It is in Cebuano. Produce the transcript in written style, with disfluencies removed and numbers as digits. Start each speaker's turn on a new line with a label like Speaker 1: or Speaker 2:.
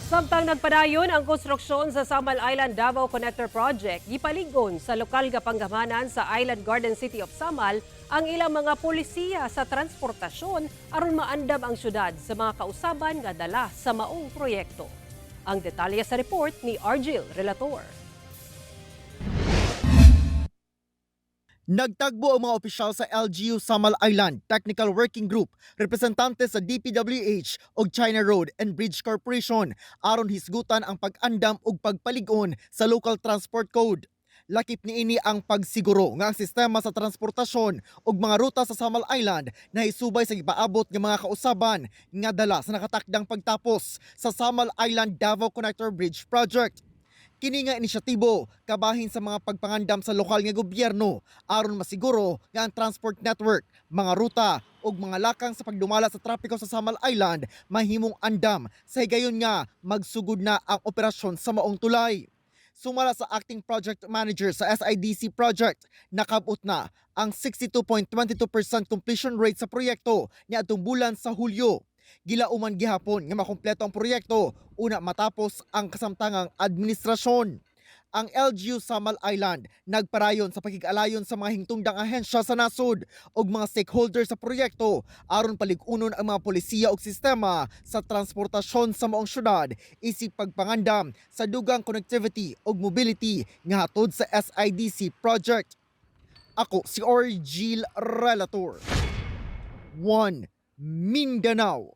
Speaker 1: Samtang nagpadayon ang konstruksyon sa Samal Island Davao Connector Project, gipalig-on sa lokal nga panggamanan sa Island Garden City of Samal ang ilang mga polisiya sa transportasyon aron maandam ang syudad sa mga kausaban nga dala sa maong proyekto. Ang detalye sa report ni Argil Relator.
Speaker 2: Nagtagbo ang mga opisyal sa LGU Samal Island Technical Working Group, representante sa DPWH ug China Road and Bridge Corporation aron hisgutan ang pag-andam ug pagpalig-on sa Local Transport Code. Lakip niini ang pagsiguro nga ang sistema sa transportasyon ug mga ruta sa Samal Island na isubay sa gipaabot nga mga kausaban nga dala sa nakatakdang pagtapos sa Samal Island Davao Connector Bridge Project. Kini nga inisyatibo kabahin sa mga pagpangandam sa lokal nga gobyerno aron masiguro nga ang transport network, mga ruta ug mga lakang sa pagdumala sa trapiko sa Samal Island mahimong andam sa higayon nga magsugod na ang operasyon sa maong tulay. Sumala sa acting project manager sa SIDC project, nakabot na ang 62.22% completion rate sa proyekto niadtong bulan sa Hulyo. Gilauman gihapon nga makumpleto ang proyekto una matapos ang kasamtangang administrasyon. Ang LGU Samal Island nagparayon sa pakig-alayon sa mga hingtungdang ahensya sa nasod ug mga stakeholder sa proyekto aron palig-unon ang mga polisiya ug sistema sa transportasyon sa maong syudad isip pagpangandam sa dugang connectivity ug mobility nga hatod sa SIDC project. Ako si Orgil Relator. 1 Mindanao.